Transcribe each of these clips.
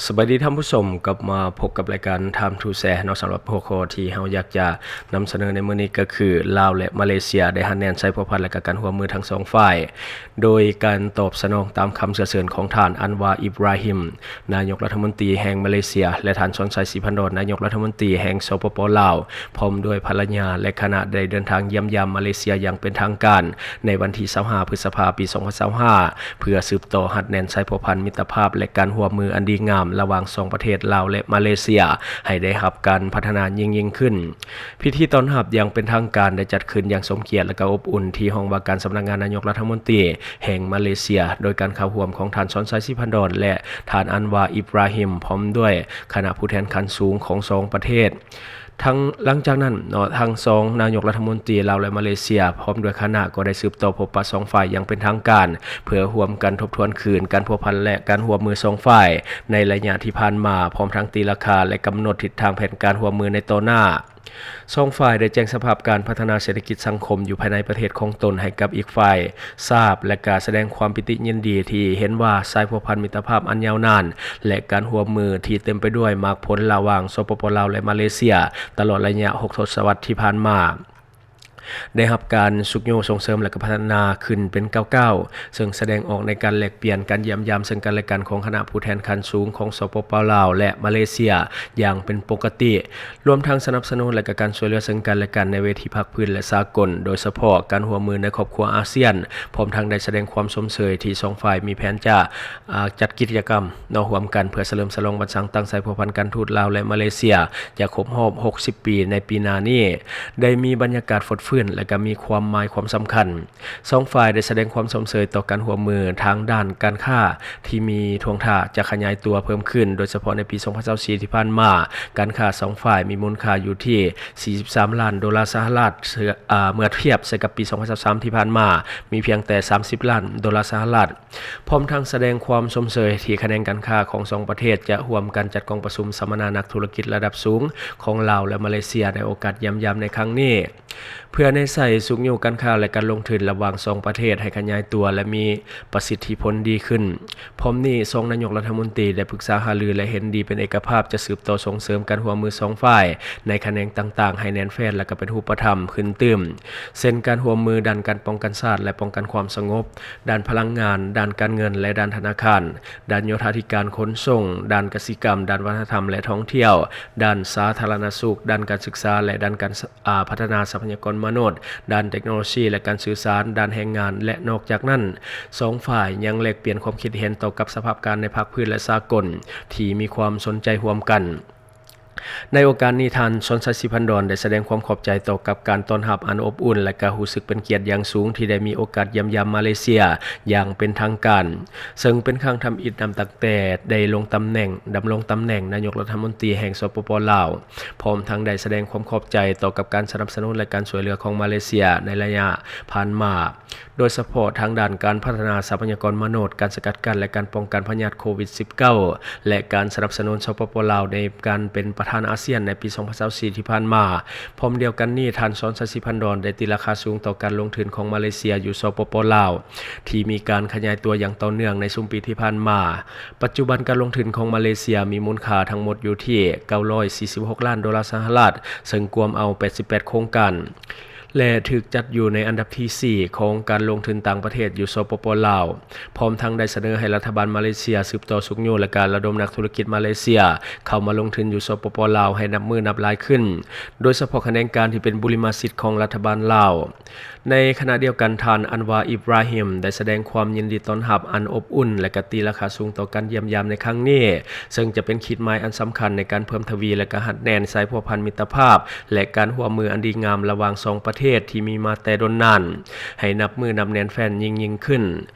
ສະບາຍດີທ່ານຜູ້ຊົມ, ກັບມາພົບກັບລາຍການ Time to Share ເນາະ. ສຳລັບຫົວຂໍ້ທີ່ເຮົາຢາກຈະນຳສະເໜີໃນມື້ນີ້ກໍຄື ລາວ ແລະ ມາເລເຊຍ ໄດ້ຮັດແໜ້ນສາຍພົວພັນ ແລະ ກະການຮ່ວມມືທັງສອງຝ່າຍ ໂດຍການຕອບສະໜອງຕາມຄຳເຊື້ອເຊີນຂອງທ່ານ ອັນວາ ອິບຣາຮິມ ນາຍົກລັດຖະມົນຕີແຫ່ງມາເລເຊຍ ແລະ ທ່ານ ຊອນໄຊ ສີພັນດອນ ນາຍົກລັດຖະມົນຕີແຫ່ງ ສປປ ລາວ ພ້ອມດ້ວຍພັນລະຍາ ແລະ ຄະນະ ໄດ້ເດີນທາງຢ້ຽມຢາມມາເລເຊຍຢ່າງເປັນທາງການ ໃນວັນທີຊາວຫ້າ ພຶດສະພາ ປີສອງພັນຊາວຫ້າ ເພື່ອສືບຕໍ່ຮັດແໜ້ນສາຍພົວພັນມິດຕະພາບ ແລະ ການຮ່ວມມືອັນດີງາມລະຫວ່າງສອງປະເທດລາວ ແລະ ມາເລເຊຍ ໃຫ້ໄດ້ຮັບການພັດທະນາຍິ່ງໆຂຶ້ນ. ພິທີຕ້ອນຮັບຢ່າງເປັນທາງການໄດ້ຈັດຂຶ້ນຢ່າງສົມກຽດ ແລະ ກໍອົບອຸ່ນ ທີ່ຫ້ອງວ່າການສຳນັກງານນາຍົກລັດຖະມົນຕີແຫ່ງມາເລເຊຍ ໂດຍການເຂົ້າຮ່ວມຂອງທ່ານ ຊອນໄຊ ສີພັນດອນ ແລະ ທ່ານ ອັນວາ ອິບຣາຮິມ ພ້ອມດ້ວຍຄະນະຜູ້ແທນຂັ້ນສູງຂອງສອງປະເທດ. ທັງ ຫຼັງຈາກນັ້ນເນາະ ທັງສອງນາຍົກລັດຖະມົນຕີລາວ ແລະ ມາເລເຊຍ ພ້ອມດ້ວຍຄະນະ ກໍໄດ້ສືບຕໍ່ພົບປະສອງຝ່າຍຢ່າງເປັນທາງການ ເພື່ອຮ່ວມກັນທົບທວນຄືນການພົວພັນ ແລະ ການຮ່ວມມືສອງຝ່າຍ ໃນໄລຍະທີ່ຜ່ານມາ, ພ້ອມທັງຕີລາຄາ ແລະ ກຳນົດທິດທາງແຜນການຮ່ວມມືໃນຕໍ່ໜ້າ. ສອງຝ່າຍໄດ້ແຈ້ງສະພາບການພັດທະນາເສດຖະກິດສັງຄົມຢູ່ພາຍໃນປະເທດຂອງຕົນໃຫ້ກັບອີກຝ່າຍຊາບ ແລະ ກະສະແດງຄວາມປີຕິຍິນດີທີ່ເຫັນວ່າສາຍພົວພັນມິດຕະພາບອັນຍາວນານ ແລະ ການຮ່ວມມືທີ່ເຕັມໄປດ້ວຍໝາກຜົນລະຫວ່າງ ສປປ ລາວ ແລະ ມາເລເຊຍ ຕະຫຼອດໄລຍະຫົກທົດສະວັດທີ່ຜ່ານມາ ໄດ້ຮັບການຊຸກຍູ້ສົ່ງເສີມ ແລະ ກະພັດທະນາຂຶ້ນເປັນກ້າວໆ ເຊິ່ງສະແດງອອກໃນການແລກປ່ຽນ, ການຢ້ຽມຢາມເຊິ່ງກັນແລະກັນຂອງຄະນະຜູ້ແທນຂັ້ນສູງຂອງ ສປປ ລາວ ແລະ ມາເລເຊຍ ຢ່າງເປັນປົກກະຕິ, ລວມທັງສະໜັບສະໜູນ ແລະ ກະການຊ່ວຍເຫຼືອເຊິ່ງກັນແລະກັນໃນເວທີພາກພື້ນ ແລະ ສາກົນ, ໂດຍສະເພາະການຮ່ວມມືໃນຄອບຄົວອາຊຽນ, ພ້ອມທັງໄດ້ສະແດງຄວາມຊົມເຊີຍທີ່ສອງຝ່າຍມີແຜນຈະ ອາ ຈັດກິດຈະກຳເນາະ ຮ່ວມກັນເພື່ອສະເຫຼີມສະຫຼອງວັນສ້າງຕັ້ງສາຍພົວພັນການທູດລາວ ແລະ ມາເລເຊຍຈະຄົບຮອບຫົກສິບປີໃນປີໜ້ານີ້ ໄດ້ມີບັນຍາກາດຟົດຟື້ນ ແລະ ກະມີຄວາມໝາຍຄວາມສຳຄັນ. ສອງຝ່າຍໄດ້ສະແດງຄວາມຊົມເຊີຍຕໍ່ການຮ່ວມມືທາງດ້ານການຄ້າທີ່ມີທ່ວງທ່າຈະຂະຫຍາຍຕົວເພີ່ມຂຶ້ນ, ໂດຍສະເພາະໃນປີສອງພັນຊາວສີ່ທີ່ຜ່ານມາ, ການຄ້າສອງຝ່າຍມີມູນຄ່າຢູ່ທີ່ສີ່ສິບສາມລ້ານໂດລາສະຫະລັດ, ເມື່ອທຽບໃສ່ກັບປີສອງພັນຊາວສາມທີ່ຜ່ານມາ, ມີພຽງແຕ່ສາມສິບລ້ານໂດລາສະຫະລັດ. ພ້ອມທັງສະແດງຄວາມຊົມເຊີຍທີ່ຂະແໜງການຄ້າຂອງສອງປະເທດຈະຮ່ວມກັນຈັດກອງປະຊຸມສຳມະນານັກທຸລະກິດລະດັບສູງຂອງລາວ ແລະ ມາເລເຊຍ ໃນໂອກາດຢ້ຽມຢາມໃນຄັ້ງນີ້ ເພື່ອແນໃສ່ຊຸກຍູ້ການຄ້າ ແລະ ການລົງທຶນລະຫວ່າງສອງປະເທດໃຫ້ຂະຫຍາຍຕົວ ແລະ ມີປະສິດທິຜົນດີຂຶ້ນ. ພ້ອມນີ້, ສອງນາຍົກລັດຖະມົນຕີໄດ້ປຶກສາຫາລື ແລະ ເຫັນດີເປັນເອກະພາບຈະສືບຕໍ່ສົ່ງເສີມການຮ່ວມມືສອງຝ່າຍໃນຂະແໜງຕ່າງໆໃຫ້ແໜ້ນແຟ້ນ ແລະ ກະເປັນຮູບປະທຳຂຶ້ນຕື່ມ ເຊັ່ນ ການຮ່ວມມືດ້ານການປ້ອງກັນຊາດ ແລະ ປ້ອງກັນຄວາມສະຫງົບ, ດ້ານພະລັງງານ, ດ້ານການເງິນ ແລະ ດ້ານທະນາຄານ, ດ້ານໂຍທາທິການຂົນສົ່ງ, ດ້ານກະສິກຳ, ດ້ານວັດທະນະທຳ ແລະ ທ່ອງທ່ຽວ, ດ້ານສາທາລະນະສຸກ, ດ້ານການສຶກສາ ແລະ ດ້ານການ ອາ ພັດທະນາຊັບພະຍາກອນມະນຸດ, ດ້ານເຕັກໂນໂລຊີ ແລະ ການສື່ສານ, ດ້ານແຮງງານ ແລະ ນອກຈາກນັ້ນ, ສອງຝ່າຍຍັງແລກປ່ຽນຄວາມຄິດເຫັນຕໍ່ກັບສະພາບການໃນພາກພື້ນ ແລະ ສາກົນ ທີ່ມີຄວາມສົນໃຈຮ່ວມກັນ. ໃນໂອກາດນີ້, ທ່ານ ຊອນໄຊ ສີພັນດອນ ໄດ້ສະແດງຄວາມຂອບໃຈຕໍ່ກັບການຕ້ອນຮັບອັນອົບອຸ່ນ ແລະ ກະຮູ້ສຶກເປັນກຽດຢ່າງສູງທີ່ໄດ້ມີໂອກາດຢ້ຽມຢາມມາເລເຊຍຢ່າງເປັນທາງການ, ເຊິ່ງເປັນຄັ້ງທຳອິດນັບຕັ້ງແຕ່ໄດ້ລົງຕຳແໜ່ງ, ດຳລົງຕຳແໜ່ງນາຍົກລັດຖະມົນຕີແຫ່ງ ສປປ ລາວ, ພ້ອມທັງໄດ້ສະແດງຄວາມຂອບໃຈຕໍ່ກັບການສະໜັບສະໜູນ ແລະ ການຊ່ວຍເຫຼືອຂອງມາເລເຊຍໃນໄລຍະຜ່ານມາ. ໂດຍສະເພາະທາງດ້ານການພັດທະນາຊັບພະຍາກອນມະນຸດ, ການສະກັດກັ້ນ ແລະ ການປ້ອງກັນພະຍາດໂຄວິດສິບເກົ້າ ແລະ ການສະໜັບສະໜູນ ສປປ ລາວ ໃນການເປັນປະທານອາຊຽນໃນປີສອງພັນຊາວສີ່ທີ່ຜ່ານມາ. ພ້ອມດຽວກັນນີ້, ທ່ານ ຊອນໄຊ ສີພັນດອນ ໄດ້ຕີລາຄາສູງຕໍ່ການລົງທຶນຂອງມາເລເຊຍຢູ່ ສປປ ລາວ ທີ່ມີການຂະຫຍາຍຕົວຢ່າງຕໍ່ເນື່ອງໃນຊຸມປີທີ່ຜ່ານມາ. ປັດຈຸບັນການລົງທຶນຂອງມາເລເຊຍມີມູນຄ່າທັງໝົດຢູ່ທີ່ເກົ້າຮ້ອຍສີ່ສິບຫົກລ້ານໂດລາສະຫະລັດ, ເຊິ່ງກວມເອົາແປດສິບແປດໂຄງການ ແລະ ຖືກຈັດຢູ່ໃນອັນດັບທີສີ່ຂອງການລົງທຶນຕ່າງປະເທດຢູ່ ສປປ ລາວ, ພ້ອມທັງໄດ້ສະເໜີໃຫ້ລັດຖະບານມາເລເຊຍສືບຕໍ່ຊຸກຍູ້ ແລະ ການລະດົມນັກທຸລະກິດມາເລເຊຍເຂົ້າມາລົງທຶນຢູ່ ສປປ ລາວ ໃຫ້ນັບມື້ນັບຫຼາຍຂຶ້ນ, ໂດຍສະເພາະຂະແໜງການທີ່ເປັນບຸລິມະສິດຂອງລັດຖະບານລາວ. ໃນຂະນະດຽວກັນ, ທ່ານ ອັນວາ ອິບຣາຮິມ ໄດ້ສະແດງຄວາມຍິນດີຕ້ອນຮັບອັນອົບອຸ່ນ ແລະ ກະຕີລາຄາສູງຕໍ່ການຢ້ຽມຢາມໃນຄັ້ງນີ້, ເຊິ່ງຈະເປັນຂີດໝາຍອັນສຳຄັນໃນການເພີ່ມທະວີ ແລະ ກະຮັດແໜ້ນສາຍພົວພັນມິດຕະພາບ ແລະ ການຮ່ວມມືອັນດີງາມລະຫວ່າງສອງປະເທດທີ່ມີມາແຕ່ດົນນານ ໃຫ້ນັບມື້ນັບແໜ້ນແຟ້ນຍິ່ງໆຂຶ້ນ,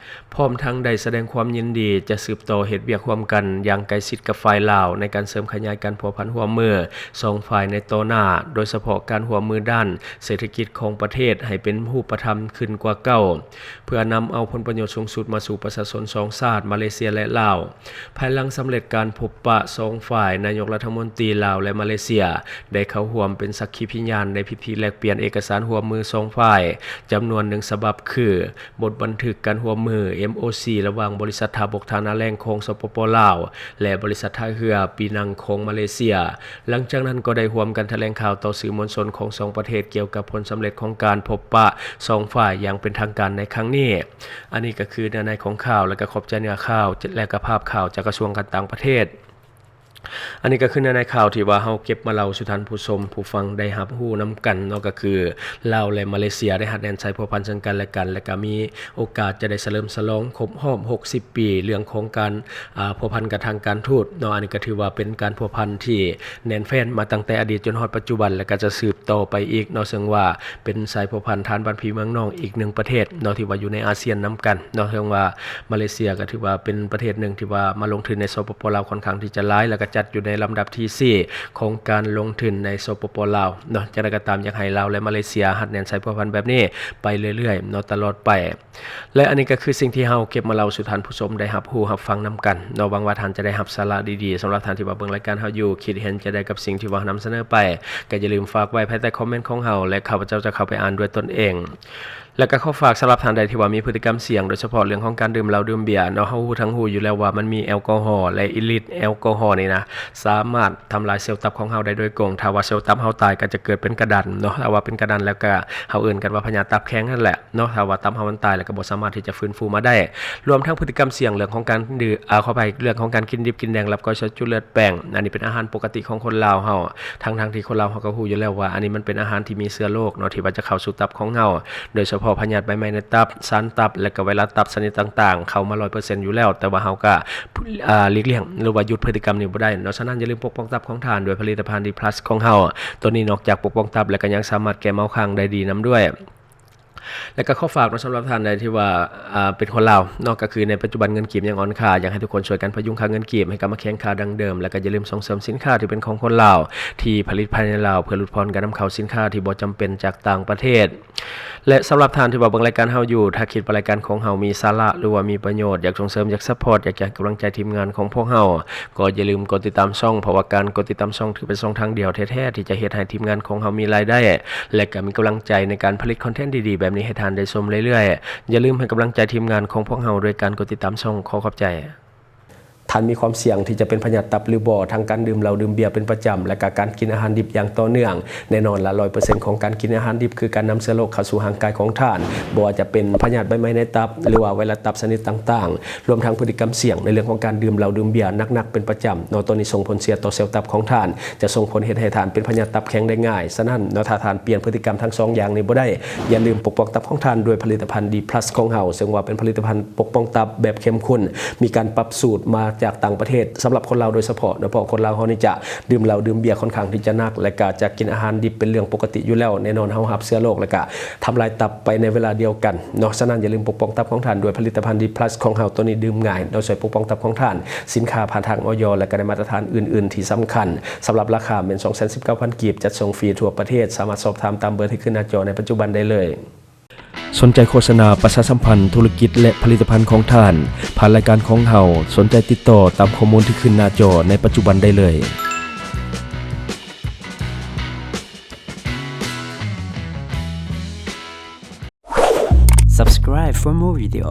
ພ້ອມທັງໄດ້ສະແດງຄວາມຍິນດີຈະສືບຕໍ່ເຮັດວຽກຮ່ວມກັນຢ່າງໃກ້ຊິດກັບຝ່າຍລາວ ໃນການເສີມຂະຫຍາຍການພົວພັນຮ່ວມມືສອງຝ່າຍໃນຕໍ່ໜ້າ, ໂດຍສະເພາະການຮ່ວມມືດ້ານເສດຖະກິດຂອງປະເທດໃຫ້ເປັນຮູບປະທຳຂຶ້ນກວ່າເກົ່າ, ເພື່ອນຳເອົາຜົນປະໂຫຍດສູງສຸດມາສູ່ປະຊາຊົນສອງຊາດ ມາເລເຊຍ ແລະ ລາວ. ພາຍຫຼັງສຳເລັດການພົບປະສອງຝ່າຍ, ນາຍົກລັດຖະມົນຕີລາວ ແລະ ມາເລເຊຍ ໄດ້ເຂົ້າຮ່ວມເປັນສັກຂີພະຍານໃນພິທີແລກປ່ຽນເອກະສານ ຮ່ວມມືສອງຝ່າຍຈຳນວນໜຶ່ງສະບັບ ຄື ບົດບັນທຶກການຮ່ວມມື ເອັມໂອຊີ ລະຫວ່າງບໍລິສັດທ່າບົກທ່ານາແລ້ງຂອງ ສປປ ລາວ ແລະ ບໍລິສັດທ່າເຮືອປີນັງຂອງມາເລເຊຍ. ຫຼັງຈາກນັ້ນກໍໄດ້ຮ່ວມກັນຖະແຫຼງຂ່າວຕໍ່ສື່ມວນຊົນຂອງສອງປະເທດ ກ່ຽວກັບຜົນສຳເລັດຂອງການພົບປະສອງຝ່າຍຢ່າງເປັນທາງການໃນຄັ້ງນີ້. ອັນນີ້ກໍຄືເນື້ອໃນຂອງຂ່າວ ແລະ ກໍຂອບໃຈເນື້ອຂ່າວ ແລະ ກໍພາບຂ່າວຈາກກະຊວງການຕ່າງປະເທດ. ອັນນີ້ກໍຄືເນື້ອໃນຂ່າວທີ່ວ່າເຮົາເກັບມາເລົ່າສູ່ທ່ານຜູ້ຊົມຜູ້ຟັງໄດ້ຮັບຮູ້ນຳກັນເນາະ, ກໍຄືລາວ ແລະ ມາເລເຊຍໄດ້ຮັດແໜ້ນສາຍພົວພັນເຊິ່ງກັນ ແລະ ກັນ ແລະ ກໍມີໂອກາດຈະໄດ້ສະເຫຼີມສະຫຼອງຄົບຮອບຫົກສິບປີເລື່ອງຂອງການ ອ່າ ພົວພັນກັນທາງການທູດເນາະ. ອັນນີ້ກໍຖືວ່າເປັນການພົວພັນທີ່ແໜ້ນແຟ້ນມາຕັ້ງແຕ່ອະດີດຈົນຮອດປັດຈຸບັນ ແລະ ກໍຈະສືບຕໍ່ໄປອີກເນາະ, ເຊິ່ງວ່າເປັນສາຍພົວພັນທ່ານບ້ານພີ່ເມືອງນ້ອງອີກໜຶ່ງປະເທດເນາະ ທີ່ວ່າຢູ່ໃນອາຊຽນນຳກັນເນາະ, ເຊິ່ງວ່າມາເລເຊຍກໍຖືວ່າເປັນປະເທດໜຶ່ງທີ່ວ່າມາລົງທຶນໃນ ສປປ ລາວ ຂ້ອນຂ້າງທີ່ຈະຫຼາຍ ແລະ ກໍຈັດຢູ່ໃນລຳດັບທີສີ່ຂອງການລົງທຶນໃນ ສປປ ລາວເນາະ. ຈັ່ງໃດກໍຕາມ ຢາກໃຫ້ລາວ ແລະ ມາເລເຊຍຮັດແໜ້ນສາຍພົວພັນແບບນີ້ໄປເລື້ອຍໆເນາະ ຕະຫຼອດໄປ. ແລະ ອັນນີ້ກໍຄືສິ່ງທີ່ເຮົາເກັບມາເລົ່າສູ່ທ່ານຜູ້ຊົມໄດ້ຮັບຮູ້ຮັບຟັງນຳກັນເນາະ. ຫວັງວ່າທ່ານຈະໄດ້ຮັບສາລະດີໆ. ສຳລັບທ່ານທີ່ວ່າເບິ່ງລາຍການເຮົາຢູ່ ຄິດເຫັນຈັ່ງໃດກັບສິ່ງທີ່ວ່ານຳສະເໜີໄປ ກໍຢ່າລືມຝາກໄວ້ພາຍໃຕ້ຄອມເມັນຂອງເຮົາ ແລະ ຂ້າພະເຈົ້າຈະເຂົ້າໄປອ່ານດ້ວຍຕົນເອງ. ແລະ ກໍຂໍຝາກສຳລັບທ່ານໃດທີ່ວ່າມີພຶດຕິກຳສ່ຽງ ໂດຍສະເພາະເລື່ອງຂອງການດື່ມເຫຼົ້າດື່ມເບຍເນາະ, ເຮົາຮູ້ທັງຮູ້ຢູ່ແລ້ວວ່າມັນມີແອລກໍຮໍ ແລະ ອີລິດແອລກໍຮໍນີ້ນະ ສາມາດທຳລາຍເຊວຕັບຂອງເຮົາໄດ້ໂດຍກົງ. ຖ້າວ່າເຊວຕັບເຮົາຕາຍກໍຈະເກີດເປັນກະດັນເນາະ, ຖ້າວ່າເປັນກະດັນແລ້ວກໍ ເຮົາເອີ້ນກັນວ່າພະຍາດຕັບແຂງນັ້ນແຫຼະເນາະ. ຖ້າວ່າຕັບເຮົາມັນຕາຍແລ້ວກໍບໍ່ສາມາດທີ່ຈະຟື້ນຟູມາໄດ້. ລວມທັງພຶດຕິກຳສ່ຽງເລື່ອງຂອງການດື່ມ ອາ ຂໍອະໄພ ເລື່ອງຂອງການກິນດິບກິນແດງ ລາບກ້ອຍ ຊອຍຈຸ ເລືອດແປ້ງ. ອັນນີ້ເປັນອາຫານປົກກະຕິຂອງຄົນລາວເຮົາ, ທັງໆທີ່ຄົນລາວເຮົາກໍຮູ້ຢູ່ແລ້ວວ່າ ອັນນີ້ມັນເປັນອາຫານທີ່ມີເຊື້ອໂລກເນາະ ທີ່ວ່າຈະເຂົ້າສູ່ຕັບຂອງເຮົາ, ໂດຍສະເພາະພະຍາດໃບໄມ້ໃນຕັບ, ສານຕັບ ແລະ ກໍໄວຣັສຕັບຊະນິດຕ່າງໆ ເຂົ້າມາຮ້ອຍເປີເຊັນຢູ່ແລ້ວ. ແຕ່ວ່າເຮົາກໍ ອາ ຫຼີກລ່ຽງ ຫຼືວ່າຢຸດພຶດຕິກຳນີ້ບໍ່ໄດ້ເນາະ. ສະນັ້ນ ຢ່າລືມປົກປ້ອງຕັບຂອງທ່ານດ້ວຍຜະລິດຕະພັນ ດີພລັສ ຂອງເຮົາ. ໂຕນີ້ນອກຈາກປົກປ້ອງຕັບແລ້ວ ກໍຍັງສາມາດແກ້ເມົາຄາງໄດ້ດີນຳດ້ວຍ. ແລະ ກໍຂໍຝາກເນາະ ສຳລັບທ່ານໃດທີ່ວ່າ ອາ ເປັນຄົນລາວເນາະ, ກໍຄືໃນປັດຈຸບັນເງິນກີບຍັງອ່ອນຄ່າ, ຢາກໃຫ້ທຸກຄົນຊ່ວຍກັນພະຍຸງຄ່າເງິນກີບໃຫ້ກັບມາແຂງຄ່າດັ່ງເດີມ, ແລະ ກໍຢ່າລືມສົ່ງເສີມສິນຄ້າທີ່ເປັນຂອງຄົນລາວ ທີ່ຜະລິດພາຍໃນລາວ ເພື່ອຫຼຸດຜ່ອນການນຳເຂົ້າສິນຄ້າທີ່ບໍ່ຈຳເປັນຈາກຕ່າງປະເທດ. ແລະ ສຳລັບທ່ານທີ່ວ່າເບິ່ງລາຍການເຮົາຢູ່, ຖ້າຄິດວ່າລາຍການຂອງເຮົາມີສາລະ ຫຼືວ່າມີປະໂຫຍດ, ຢາກສົ່ງເສີມ, ຢາກຊັບພອດ, ຢາກຈະໃຫ້ກຳລັງໃຈທີມງານຂອງພວກເຮົາ, ກໍຢ່າລືມກົດຕິດຕາມຊ່ອງ, ເພາະວ່າການກົດຕິດຕາມຊ່ອງຖືເປັນຊ່ອງທາງດຽວແທ້ໆ ທີ່ຈະເຮັດໃຫ້ທີມງານຂອງເຮົາມີລາຍໄດ້ ແລະ ກໍມີກຳລັງໃຈໃນການຜະລິດຄອນເທັນດີໆແບບນີ້ໃຫ້ທ່ານໄດ້ຊົມເລື້ອຍໆ. ຢ່າລືມໃຫ້ກຳລັງໃຈທີມງານຂອງພວກເຮົາດ້ວຍການກົດຕິດຕາມຊ່ອງ. ຂໍຂອບໃຈ. ທ່ານມີຄວາມສ່ຽງທີ່ຈະເປັນພະຍາດຕັບຫຼືບໍ່ ທາງການດື່ມເຫຼົ້າດື່ມເບຍເປັນປະຈຳ ແລະ ກະການກິນອາຫານດິບຢ່າງຕໍ່ເນື່ອງ. ແນ່ນອນລະ ຮ້ອຍເປີເຊັນຂອງການກິນອາຫານດິບ ຄືການນຳເຊື້ອໂລກເຂົ້າສູ່ຮ່າງກາຍຂອງທ່ານ, ບໍ່ວ່າຈະເປັນພະຍາດໃບໄມ້ໃນຕັບ ຫຼືວ່າໄວຣັສຕັບຊະນິດຕ່າງໆ, ລວມທັງພຶດຕິກຳສ່ຽງໃນເລື່ອງຂອງການດື່ມເຫຼົ້າດື່ມເບຍໜັກໆເປັນປະຈຳເນາະ, ໂຕນີ້ສົ່ງຜົນເສຍຕໍ່ເຊວຕັບຂອງທ່ານ, ຈະສົ່ງຜົນເຮັດໃຫ້ທ່ານເປັນພະຍາດຕັບແຂງໄດ້ງ່າຍ. ສະນັ້ນເນາະ, ຖ້າທ່ານປ່ຽນພຶດຕິກຳທັງສອງຢ່າງນີ້ບໍ່ໄດ້, ຢ່າລືມປົກປ້ອງຕັບຂອງທ່ານດ້ວຍຜະລິດຕະພັນ ດີພລັສ ຂອງເຮົາ, ເຊິ່ງວ່າເປັນຜະລິດຕະພັນ ປົກປ້ອງຕັບແບບເຂັ້ມຂຸ້ນ, ມີການປັບສູດມາຈາກຕ່າງປະເທດ ສຳລັບຄົນລາວໂດຍສະເພາະເນາະ, ເພາະຄົນລາວເຮົານີ້ຈະດື່ມເຫຼົ້າດື່ມເບຍຂ້ອນຂ້າງທີ່ຈະໜັກ ແລະ ກະຈະກິນອາຫານດິບເປັນເລື່ອງປົກກະຕິຢູ່ແລ້ວ. ແນ່ນອນເຮົາຮັບເຊື້ອໂລກ ແລະ ກະທຳລາຍຕັບໄປໃນເວລາດຽວກັນເນາະ. ສະນັ້ນຢ່າລືມປົກປ້ອງຕັບຂອງທ່ານດ້ວຍຜະລິດຕະພັນ ດີພລັສ ຂອງເຮົາ, ໂຕນີ້ດື່ມງ່າຍເນາະ, ຊ່ວຍປົກປ້ອງຕັບຂອງທ່ານ. ສິນຄ້າຜ່ານທາງ ອອຍ ແລະ ກະໄດ້ມາດຕະຖານອື່ນໆທີ່ສຳຄັນ. ສຳລັບລາຄາແມ່ນ ສອງແສນສິບເກົ້າພັນ ກີບ, ຈັດສົ່ງຟຣີທົ່ວປະເທດ. ສາມາດສອບຖາມຕາມເບີທີ່ຂຶ້ນໜ້າຈໍໃນປັດຈຸບັນໄດ້ເລີຍ. ສົນໃຈໂຄສະນາປະຊາສຳພັນທຸລະກິດ ແລະ ຜະລິດຕະພັນຂອງທ່ານ ຜ່ານລາຍການຂອງເຮົາ, ສົນໃຈຕິດຕໍ່ຕາມຂໍ້ມູນທີ່ຂຶ້ນໜ້າຈໍໃນປັດຈຸບັນໄດ້ເລີຍ. Subscribe for more video.